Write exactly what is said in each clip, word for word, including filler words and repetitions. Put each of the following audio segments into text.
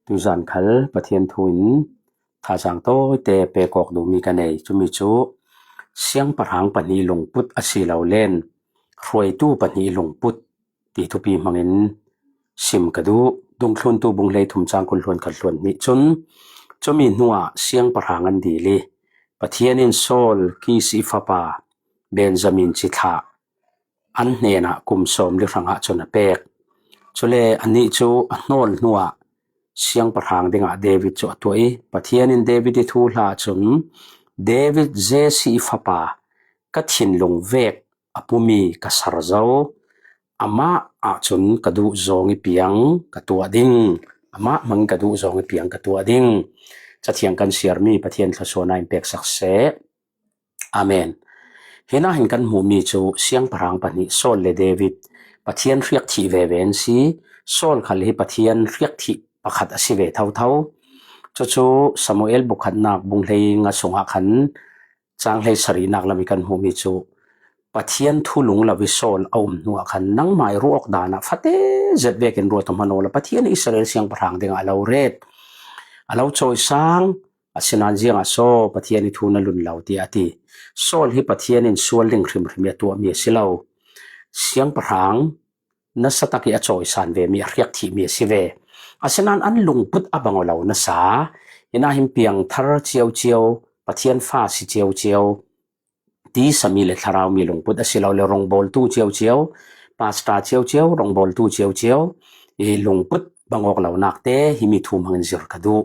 Tuzan khal Pathian thu in thazang tawite pek awk duhmi ka nei. Cumi cu siangpahrang pahnih lungput a si lo len hruaitu pahnih lungput ti thupi hmangin sim ka duh. Dungthluntu bung hleithum cang kul hluan khat hluan hnih cun cumi hnuah siangpahrang an dil i Pathian in Saul, Kis i fapa Benjamin cithlah an hnenah kum sawmli hrangah cun a pek. Cule anih cu a hnawl hnuah siangpahrang dingah David cu a tuah i Pathian in David i thuhla cun, David, Jesse i fapa, ka thinlung vek a pumi ka sar zo, amah ahcun ka duh zawng i piang ka tuah ding, amah hmang ka duh zawng i piang ka tuah ding. Cathiang kan siarmi Pathian thluasuahnak in peksak seh. Amen. Hinah hin kan hmuhmi cu siangpahrang pahnih Saul le David Pathian hriak thih veve an si. Saul khal hi Pathian hriak thih pakhat a si ve thotho. Cucu Samuel bukhatnak bung hlei nga sungah khan cang hlei sarihnak lam i kan hmuhmi cu Pathian thu lung lo i Saul a um hnuah khan nangmah i ruah awk dan ah fate zet vekin ruat hmanh awla Pathian Israel siangpahrang dingah a lo ret, a lo cawisang. Asinain ziangah so Pathian i thu na lun lo tiah a ti. Saul hi Pathian in sual ding hrimhrim i a tuahmi a si lo. Siangpahrang nasa tak i a cawisan vemi a hriak thihmi a si ve. Asinain an lungput a bang aw lo nasa. Hinah hin piangthar ciocio, Pathian fa si ciocio, tisa mi le thlarau mi lungput a si lo le rongbawltu ciocio, pastor ciocio, rongbawltu ciocio i lungput bang awk lonak te himi thu hmangin zir ka duh.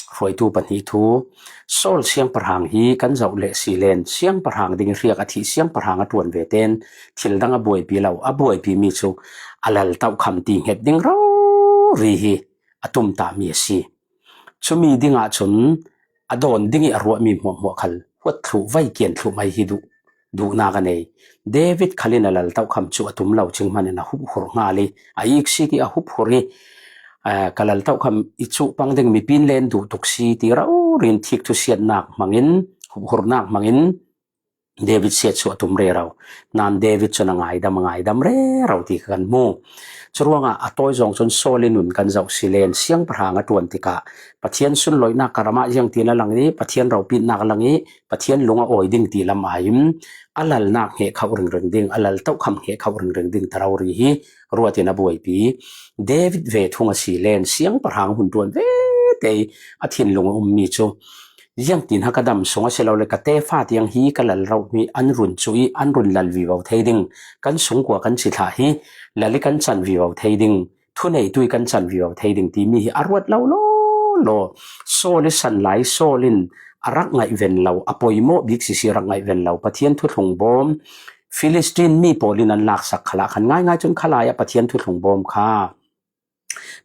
Hruaitu pahnih thu. Saul siangpahrang hi kan zoh leh si len siangpahrang ding i hriak a thih siangpahrang a ṭuan ve ten thil dang a buaipi lo, a buaipimi cu a lal tohkham ti hnget ding rori hi a tumtahmi a si. Cumi dingah cun a dawn ding i a ruahmi hmuahhmuah khal huat thluh vai kian thluh mai hi duh, duhnak a nei. David khal in a lal tohkham cu a tum lo cing hmanh in a huphurh hngal i a iksik i a huphurh i, eh, ka lal tohkham i cuh pang ding mipi in len duh tuk si ti rori in thik thusiatnak hmangin, huphurhnak hmangin David siatsuah a tum rero. Nan David cun a ngaidam, a ngaidam rero ti kha kan hmu. Curuangah a tawi zong cun Saul i nun kan zoh si len siangpahrang a ṭuan tikah Pathian sunloihnak ka ram ah ziangtin a lang i Pathian ropitnak a lang i Pathian lung a awi ding ti lam ai in a lalnak hneh khauh ringring ding, a lal tohkham hneh khauh ringring ding ta rori hi ruat in a buaipi. David ve thung a si len siangpahrang hun ṭuan ve te i a thinlung a ummi cu ziangtin ha ka dam sung a si lo le ka tefa tiang hi ka lal roh hi an run cuh i an run lal vivo thei ding, kan sungkua kan cithlah hi lal i kan can vivo thei ding, thuneitu i kan can vivo thei ding timi hi a ruat lo law law. Saul i san lai Saul in a rak ngaihven lo, a poimawh bik sisi rak ngaihven lo Pathian thuthlung bawm Filistin mi pawl in an laksak khalah khan ngaingai cun khalai ah Pathian thuthlung bawm kha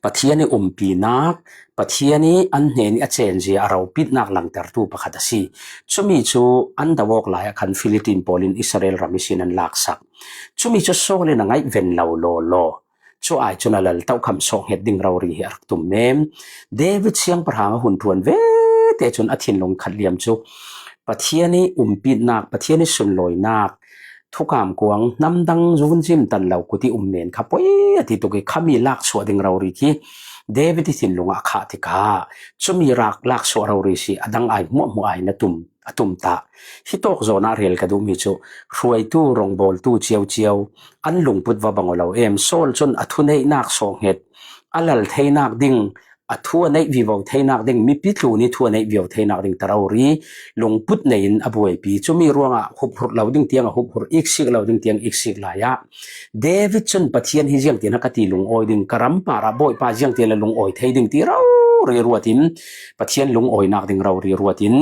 Pathian i umpinak, Pathian i an hnen i a cenzia a ropitnak langtertu pakhat a si. Cumi cu an do awk lai ah khan Filistin pawl in Israel ram ihsin an laksak. Cumi cu Saul in a ngaihven lo law law. Cu ai cun a lal tohkham sawhhnget ding rori hi a rak tum mem. David siangpahrang a hun ṭuan ve te cun a thinlung khat liam cu Pathian i umpitnak, Pathian i sunlawinak, thukam kuang hnamdang zunzim tan lo kut i um men kha poi a ti tuk i khami laksuah ding rori khi David i thinlung ah a khah tikah cumi rak laksuah rori si a dang ai hmuahhmuah ai na tum, a tumtah. Hitawk zawn ah rel ka duhmi cu hruaitu, rongbawltu ciocio an lungput va bang aw lo em. Saul cun a thuneihnak sawhhnget, a lal theinak ding, a thu a neih vivo theinak ding, mipi tlun i thu a neih vivo theinak ding ta rori lungput nei in a buaipi. Cumi ruangah huphurh lo ding tiang a huphurh, iksik lo ding tiang iksik lai ah David cun Pathian hi ziangtin a ka ti lungawi ding, ka ram parah Bawipa ziangtin a lungawi thei ding ti rori ruat in Pathian lungawinak ding rori ruat in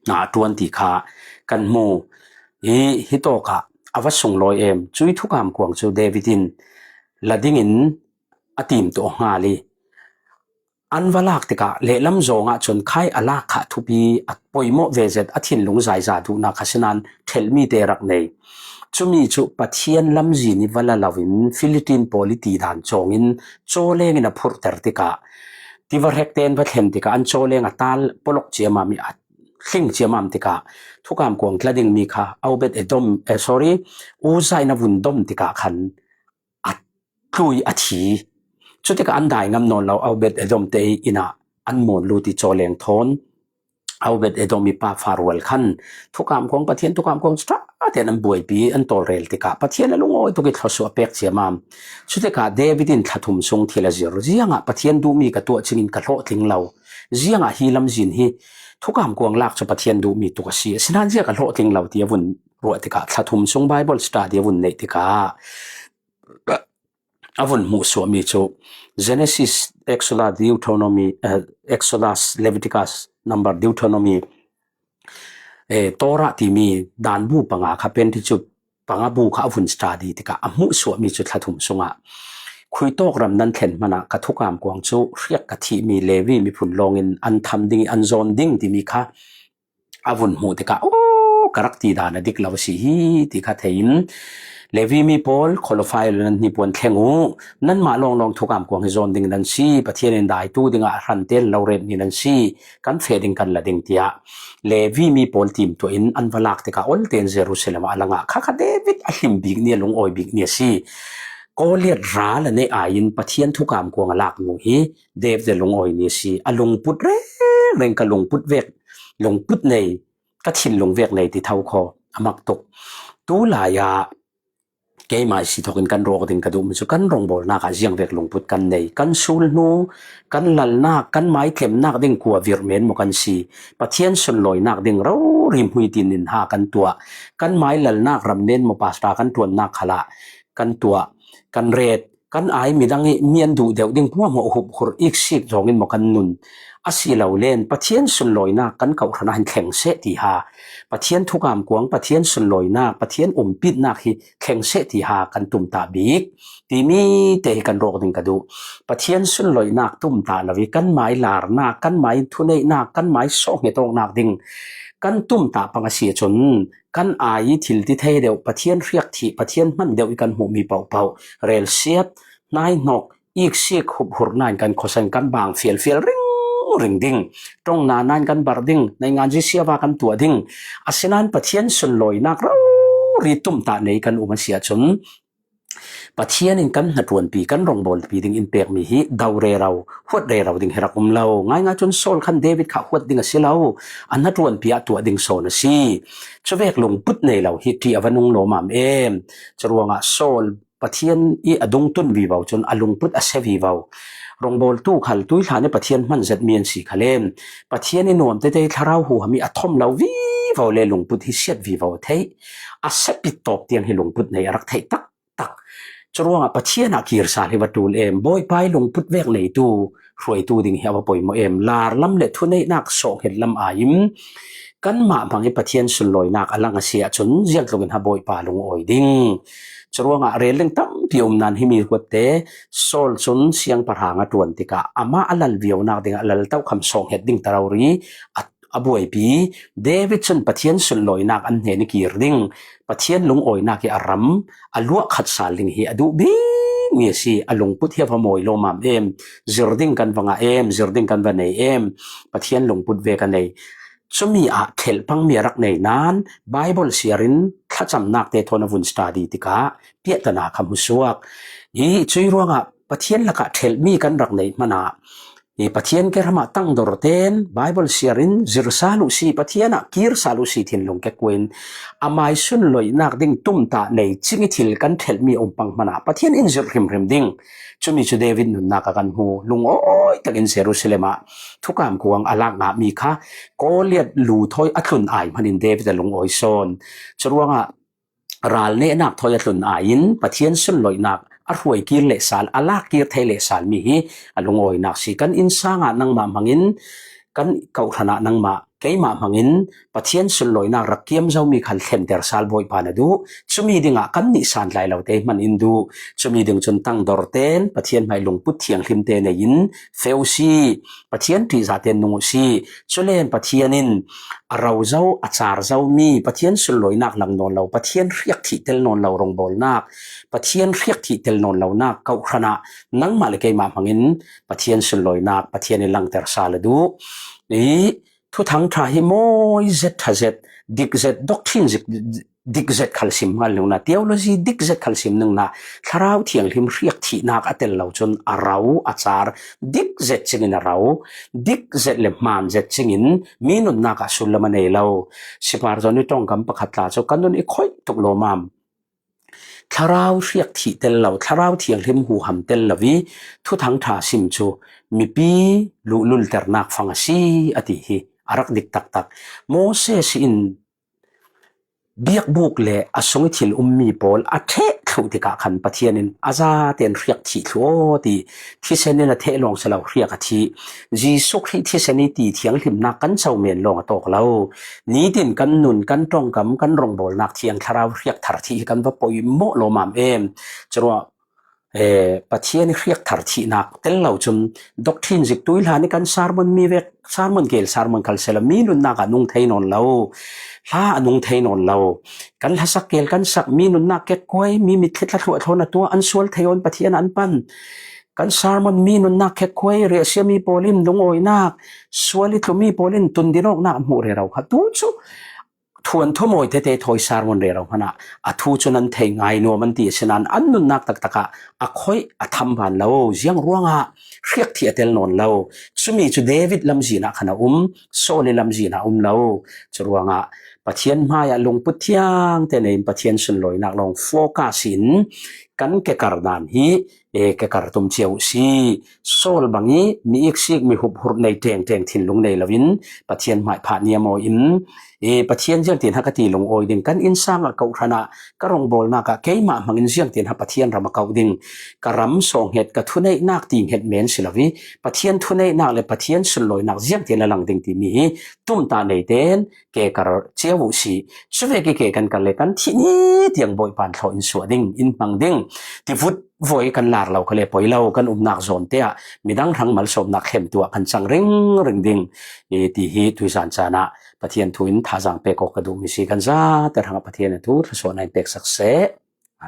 a ṭuan ti kha kan hmu. Hi, hitawk ah a va sunglawi em. Cui thukam kuang cu David in la dingin a tim tuah hngal i an va lak tikah lehlam zawng ah cun khai a lak kha thupi a poimawh ve zet a thinlung zaiza duhnak kha sinan ṭhelhmi te rak nei. Cumi cu Pathian lamzin i va la lo in Filistin pawl i tidan cawng in cawleng in a phurhter tikah tiva hrek tein va thlen tikah an cawleng a tal pawlok ciamam i a hling ciamam tikah thukam kuang tla dingmi kha Obed Edom, eh, sorry, Uzzah in a vun dom tikah khan a tlui a thi. Cutikah an dai ngam nawn lo, Obed Edom te inn ah an muan lut i cawleng thawn Obed Edom i pa Faruel khan thukam kuang, Pathian thukam kuang cu ṭha tein an buaipi, an tawlrel tikah Pathian a lungawi tuk i thluasuah a pek ciamam. Cutikah David in thla thum sung thil a zir. Ziangah Pathian duhmi ka tuah cingin ka hlawhtling lo? Ziangah hi lamzin hi thukam kuang lak cu Pathian duhmi tuk a si? Asinain ziah ka hlawhtling lo ti a vun ruah tikah, thla thum sung Bible study a vun neih tikah a vun hmuhsuahmi cu Genesis, Exodus, Deuteronomy, eh, Exodus, Leviticus, Number, Deuteronomy, eh, Torah timi danbu panga kha, Pentateuch panga bu kha a vun study tikah a hmuhsuahmi cu thla thum sungah, khuitawk ram nan thlen hmanah ka thukam kuang cu hriak ka thihmi Levi miphun lawngin an tham ding i an zawn ding timi kha a vun hmuh tikah, "Aw, ka rak ti dan a dik lo a si hi," ti kha thei in, "Levi mi pawl, khual a fai lo nan hnipuan thleng uh, nanmah lawnglawng thukam kuang hi zawn ding nan si, Pathian in daitu dingah a hrantel lo retmi nan si, kan feh ding kan la ding," tiah Levi mi pawl timtuah in an va lak tikah, ol tein Jerusalem ah a la ngah kha kha David a hlim bik ni, a lungawi bik ni a si. Goliath ral a neih aiin Pathian thukam kuang a lak mu hi David a lungawi ni a si. A lungput rengreng, ka lungput vek, lungput nei, ka thinlung vek nei ti tho kho a mak tuk. Tu lai ah keimah i si thokin kan rawk ding ka duhmi cu kan rawngbawlnak ah ziang vek lungput kan nei? Kan sulhnu, kan lalnak, kan maitlemnak ding kua virh men maw kan si? Pathian sunlawinak ding rori hmuitin in ha kan tuah. Kan mailalnak ram men maw, pastor kan ṭuannak khalah kan tuah, kan ret, kan ai midang i mi an duh deuh ding hmuahhmuah huphurh iksik zawngin maw kan nun? Asilole, Pathian sunlawinak kan kohhran ah hin thleng seh ti ha. Pathian thukam kuang, Pathian sunlawinak, Pathian umpitnak hi thleng seh ti ha kan tumtah bik timi te hi kan rawk ding ka duh. Pathian sunlawinak tumtah lo i kan mai larnak, kan mai thuneihnak, kan mai sawhnghet awknak ding kan tumtah pang a si ahcun, kan ai i thil ti thei deuh, Pathian hriak thih, Pathian hman deuh i kan hmuhmi pohpoh, relsiat, hnaihnok, iksik, huphurhnak in kan khuasan, kan bang fialfial ringring ding, ṭongna nain kan bar ding, naingan zisiava kan tuah ding. Asinain Pathian sunlawinak rori tumtah nei kan um a si ahcun, Pathian in kan hnaṭuanpi, kan rawngbawlpi ding in pekmi hi do rero, huat rero ding hi rak um lo. Ngaingai cun Saul khan David kha huat ding a si lo, a hnaṭuanpi ah tuah ding sawn a si. Cuvek lungput nei lo hi ṭih a va nung lawmam em. Curuangah Saul Pathian i a dungtun vivo cun a lungput a sia vivo. Rawngbawltu khal tuihlan i Pathian hman zetmi an si khalem, Pathian i nuam tete i thlarau huham i a thom lo vivo le lungput hi siat vivo a theih. A sia pit tawp tiang hi lungput nei a rak theih tak tak. Curuangah Pathian ah kir sal hi va ṭul em. Bawipa i lungput vek neitu, hruaitu ding hi a va poimawh em. Lar lam le thuneihnak sawhnghet lam aiin kanmah hmang i Pathian sunlawinak a lang a si ahcun, ziangtluk in ha Bawipa lungawi ding. Curuangah rel ding tampi a um nain himi huatte Saul cun siangpahrang a ṭuan tikah amah a lal viaunak dingah lal tokham sawhnghet ding ta rori a a buaipi. David cun Pathian sunlawinak an hnen i kir ding, Pathian lungawinak i a ram a luah khat sal ding hi a duh bikmi a si. A lungput hi a va mawi lawmam em. Zir ding kan va ngah em, zir ding kan va nei em. Pathian lungput vek a nei. Cumi ah thelh pangmi a rak nei nain Bible siar in thlacamnak te thawn a vun study tikah piahtana kha hmusuak. I cuih ruangah Pathian lakah thelhmi kan rak neih hmanah i Pathian kehramah tangdor tein Bible siar in zir sal uh si, Pathian ah kir sal uh si, thinlung kekkuin amai sunlawinak ding tumtah nei cing i thil kan thelhmi a um pang hmanah Pathian in zirh hrimhrim ding. Cumi cu David nunnak ah kan hmu. Lungawi takin Jerusalem ah thukam kuang a lak ngahmi kha Goliath lu thawi a tlun ai hmanin David a lungawi sawn. Curuangah ral nehnak thawi a tlun aiin Pathian sunlawinak a hruai kir lehsal, a lak kir thei lehsal mi hi a lungawinak si. Kan innsang ah nangmah hmangin, kan kohhran ah nangmah, keimah hmangin Pathian sunlawinak rak kiam zomi khal thlenter sal Bawipa na duh. Cumi dingah kan nih santlai lo te hman in duh. Cumi ding cun tangdor tein Pathian hmai lungput thianghlim te nei in feu si. Pathian ṭihzah tein nung uh si. Culen Pathian in a ro zo, a car zomi, Pathian sunlawinak lang nawn lo, Pathian hriak thih tel nawn lo rawngbawlnak, Pathian hriak thih tel nawn lonak kohhran ah nangmah le keimah hmangin Pathian sunlawinak Pathian in langter sal a duh. I Thuthang ṭha hi mawi zet, ṭha zet, dik zet, doctrine zik, dik zet khal sim ngal nungna, theology dik zet khal sim nungna, Thlarau Thianghlim hriak thihnak a tel lo cun a rau, a car, dik zet cingin a rau, dik zet le hmaan zet cingin mi nunnak ah sullam a nei lo. Sipar John i ṭongkam pakhat tla cu kan nun i khoih tuk lawmam. Thlarau hriak thih tel lo, Thlarau Thianghlim huham tel lo i Thuthang ṭha sim cu mipi luhlulternak fang a si, a ti hi a rak dik taktak. Moses in biakbuk le a sung i thil ummi pawl a ṭheh thluh tikah khan Pathian in a zaten hriak thih thluh aw ti, thisen in a theh lawng si lo hriak a thih. Jesuh Khrih thisen i ti thianghlimnak kan co men lawng a tawk lo. Nitin kan nun, kan ṭongkam, kan rawngbawlnak thiang thlarau hriak thar thih hi kan va poimawh lawmam em. Curuah, eh, Pathian i hriak thar thihnak tel lo cun doctrine ziktui hlan i kan sermon mi vek, sermon kel, sermon khal si lo, mi nunnak a nung thei nawn lo, hla a nung thei nawn lo. Kan hlasak kel kan sak, mi nunnak kekkuai, mi mitthli thlathluah thlawn a tuah, an sual thei awn Pathian an pan. Kan sermon mi nunnak kekkuai, riahsiami pawl in lungawinak, sual i tlumi pawl in tundinawknak hmuh rero kha. Tu cu thuanthu mawi tete thawi sermon rero hmanah a thu cu nan thei ngai nuam an ti, asinain an nunnak taktak ah a khoih a tham van lo. Ziang ruangah hriak thih a tel nawn lo. Cumi cu David lamzin ah khan a um, Saul i lamzin ah a um lo. Curuangah Pathian hmaiah lungput thiang te nei in Pathian sunlawinak lawng focus in kan kekar dan hi, e, kekar tum cio uh si. Saul bang i mi iksik, mi huphurh nei ṭengṭeng, thinlung nei loin Pathian hmaih phah niam aw in, e, Pathian ziangtin ha ka ti lungawi ding, kan innsang ah, kohhran ah, ka rawngbawlnak ah keimah hmangin ziangtin ha Pathian ram a kauh ding, ka ram sawnghet, ka thuneihnak ti nghet men si lo i, Pathian thuneihnak le Pathian sunlawinak ziangtin a lang ding timi hi tumtah nei ten kekar cio uh si. Cuvek i ke kan kar le kan thih ni tiang Bawipa in thlawh in suah ding, in hmang ding. Tivut voi kan lar lo kha le poi lo, kan umnak zawn te ah midang hrang malsawmnak hlemtu ah kan cang ringring ding, e, ti hi tuizan caan ah Pathian thu in thazaang pek awk ka duhmi si. Kan zate hrangah Pathian in thu thluasuahnak in peksak seh.